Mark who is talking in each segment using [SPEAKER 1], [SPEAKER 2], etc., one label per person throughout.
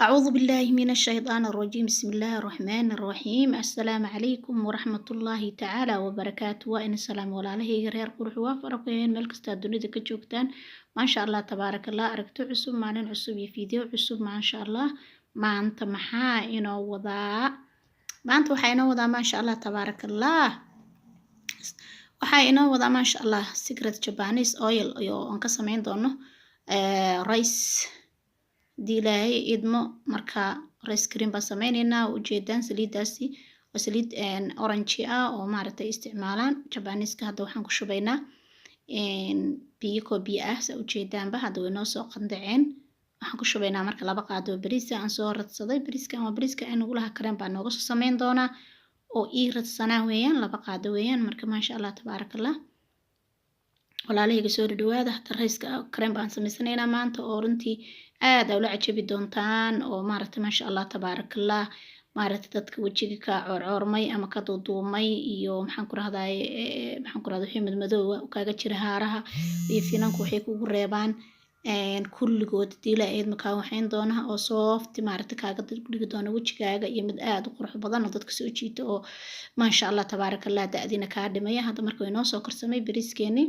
[SPEAKER 1] أعوذ بالله من الشيطان الرجيم، بسم الله الرحمن الرحيم. السلام عليكم ورحمة الله تعالى وبركاته. Waa in salaam walaalahayga reer Qurux waa faraqeen meel kasta dunida ka joogtaan. Maasha Allah, tabaaraka Allah. Aragti cusub, maalin cusub iyo fiideo cusub. Maasha Allah, maanta maxaa inoo wadaa? Maanta waxaa inoo wadaa, maasha Allah, tabaaraka Allah, waxaa inoo wadaa, maasha Allah, secret Japanese oil iyo aan ka sameyn doono rice, hadii Ilaahay idmo. Marka rice cream baan sameyneynaa. Ujeedaan, saliidaasi waa saliid orange ah oo maaragtay isticmaalaan Jabaniiska. Hadda waxaan ku shubaynaa biyo, koob biyo ah. Saa ujeedaanba, hadda way noo soo qandaceen. Waxaan ku shubaynaa marka 2 qaado bariis aan soo radsaday. Bariiskan waa bariiska aan ugulaha kareen baa nooga soo sameyn doonaa oo ii radsanaa weeyaan. 2 qaado weeyaan. Marka maasha Allah, tabaaraka Allah, walaalahayga, soo dhadhawaada. Hadda rice-ka cream baan sameysanaynaa maanta oo runtii aad aa ula cajabi doontaan oo maaragtay, maasha Allah, tabaarakallah, maaragtay dadka wejiga ka coorcoormay ama ka duuduumay iyo maxaan ku rahdaye, maxaan ku rahday, wixii madmadoowa kaaga jira, haaraha iyo finanku waxay kugu reebaan kulligood, hadii Ilaahay idmo, kaa waxayn doona oo soft maaragtay kaaga dhigi doona wejigaaga iyo mid aad u qurux badan oo dadka soo jiita oo maasha Allah, tabaarakallah, da'diina kaa dhimaya. Hadda marka way noo soo karsamay bariiskeenii.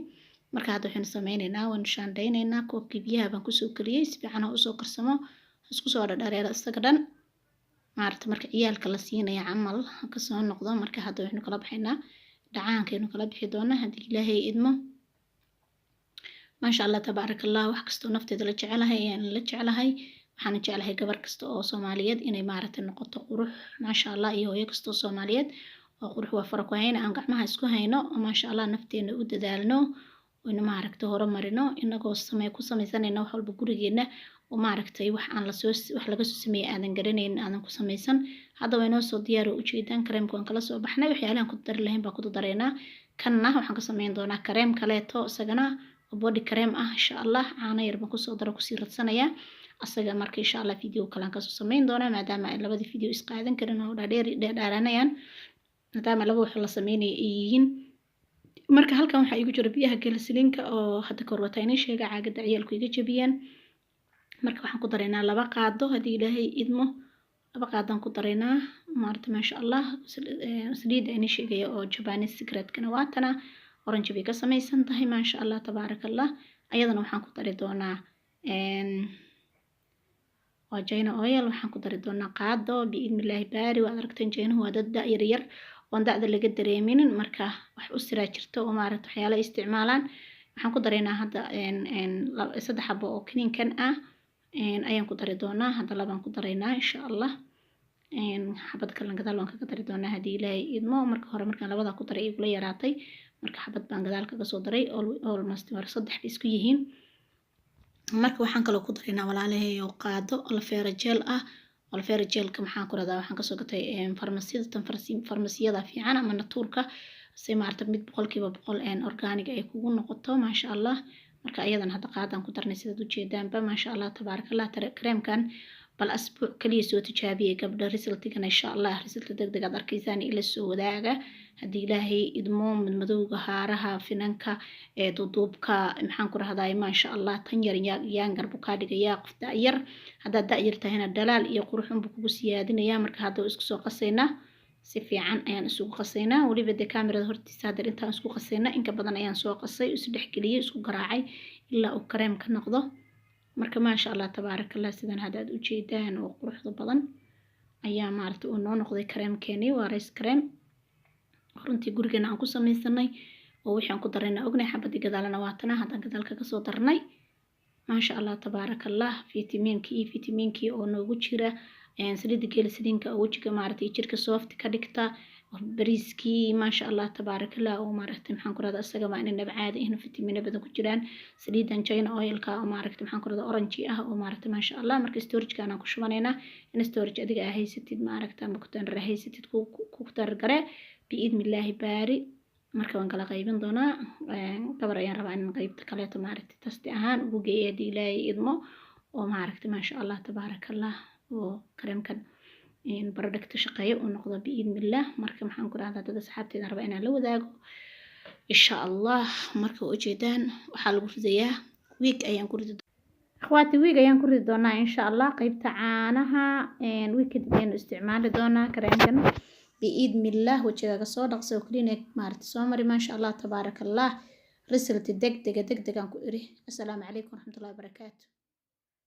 [SPEAKER 1] Marka hadda waxaynu sameyneynaa, waynu shaandhayneynaa. Koobkii biyaha baan kusoo kariyey. Si fiican ha usoo karsamo, isku soo dhadhareero isaga dhan, maaragta marka ciyaalka la siinaya camal ha kasoo noqdo. Marka hadda waxaynu kala baxaynaa, dhacaankaynu kala bixi doonaa, haddii Ilaahay idmo. Maasha Allah, tabaaraka Allah. Wax kastoo nafteeda la jecelahay ayaan la jeclahay. Waxaana jeclahay gabar kasta oo Soomaaliyeed inay maaragtay noqoto qurux, maasha Allah, iyo hooyo kastoo Soomaaliyeed oo qurux waa fara ku hayna, aan gacmaha isku hayno oo maasha Allah nafteena u dadaalno, oynu maaragtay horumarino, inagoo samey ku sameysanayna wax walba gurigeena oo maaragtay wax aan lasoo, wax laga soo sameeyey aadan garanayn aadan ku samaysan. Hadda waa inoo soo diyaar oo ujeedaan, kareemka waan kala soo baxnay. Waxyaalahan ku dari lahayn baa ku daraynaa. Kanna waxaan ka sameyn doonaa kareem kaleeto, isagana oo body cream ah, insha Allah. Caano yar baan kusoo daro, kusii radsanayaa asaga. Marka insha Allah video kalaan kasoo sameyn doonaa, maadaama ay labadii video isqaadan karin oo dhaadheer dheerdheeranayaan, maadaama laba wax la sameynaya ay yihiin. Marka halkan waxaa igu jira biyaha glycerinka oo hadda kahor wataa inii sheega, caagada ciyaalku iga jabiyeen. Marka waxaan ku daraynaa 2 qaado, haddii Ilaahay idmo. 2 qaadaan ku daraynaa maarata, maasha Allah. Saliidda inii sheegaya oo Japanese secretkana waatana, orange bay ka samaysan tahay, maasha Allah, tabaaraka Allah. Ayadana waxaan ku dari doonaa, waa China oil, waxaan ku dari doonaa qaado, biidnillaahi baari. Waad aragteen, Chinuhu waa dad da' yar yar oon da'da laga dareeminin. Marka wax u siraa jirto oo maaragta waxyaala isticmaalaan. Waxaan ku daraynaa hadda 3 xabo oo kiniinkan ah ayaan ku dari doonaa. Hadda labaan ku daraynaa, insha Allah. Xabad kalena gadaal waan kaga dari doonaa, haddii Ilaahay idmo. Marka hore markaan labadaa ku daray igula yaraatay, marka xabad baan gadaal kaga soo daray. Almost mar 3 bay isku yihiin. Marka waxaan kaloo ku daraynaa, walaalahay, oo qaado aloe vera gel ah. Aloe vera gelka, maxaan ku radaa, waxaan kasoo gatay farmasiyada. Tan farmasiyada fiican ama natuurka si maarata mid 100% organic ay kugu noqoto, maasha Allah. Marka ayadan hadda qaadaan ku darnay, sidaad ujeedaanba. Maasha Allah, tabaaraka Allah. Kareemkan bal asbuuc kaliya soo tijaabiyey, gabdha. Resultigana insha Allah, result deg deg aad arkaysaan ila soo wadaaga, haddii Ilaahay idmo. Madmadowga, haaraha, finanka, duuduubka, maxaan ku rahdaa, maasha Allah, tan yar yaangar buu kaa dhigayaa qof da-yar. Haddaad da-yar tahayna, dhalaal iyo quruxun buu kugu siyaadinayaa. Marka hadda isku soo qasaynaa, si fiican ayaan isugu qasaynaa. Weliba dee kaamirada hortiisa haddeer intaan isku qasaynaa, inka badan ayaan soo qasay, isu dhexgeliyey, isku garaacay ilaa uu kareem ka noqdo. Marka maasha Allah, tabaaraka Allah, sidan hadda aad ujeedaan oo quruxda badan ayaa maaragtay uu noo noqday kareemkeenii. Waa rice cream runtii gurigeena aan ku sameysanay oo wixii aan ku darayna ognahay. Xabadii gadaalana waa tana, haddaan gadaal kaga soo darnay. Maasha Allah, tabaaraka Allah. Fitamiinkii iyo fitamiinkii oo noogu jira saliidda glycerinka oo wejiga maaragtay jirka soft ka dhigta, bariiskii, maasha Allah, tabaarakallah, oo maaragtay, maxaan ku rahdaa, isaga waa inay caadi in fitamiino badan ku jiraan, saliidan China oilka oo maaragtay, maxaan ku rahdaa, orange ah oo maaragtay, maasha Allah. Marka storage-kan aan ku shubanaynaa. In storage adiga aa haysatid maaragta ama container haysatid, ku targare, biidnillaahi baari. Marka waan kala qaybin doonaa. Gabar ayaan rabaa in qaybta kaleeto maaragtay tasti ahaan ugu geeya, haddii Ilaahay idmo, oo maaragtay, maasha Allah, tabaarakallah, oo kareemkan product shaqeeyo uu noqdo, biidnillah. Marka maxaan ku rahdaa, dad asxaabteeda rabaa inaan la wadaago, insha Allah. Marka ujeedaan, waxaa lagu ridayaa week ayaan ku ridi. Akhwaati, week ayaan ku ridi doonaa insha Allah qeybta caanaha. Week kadib ayaynu isticmaali doonaa kareemkan biidnillah. Wejigaaga soo dhaqso oo clinic maaragta soo mari. Maasha Allah, tabaaraka Allah, result deg dega deg degaan ku iri. Assalaamu calaykum waraxmatullahi wabarakaatu.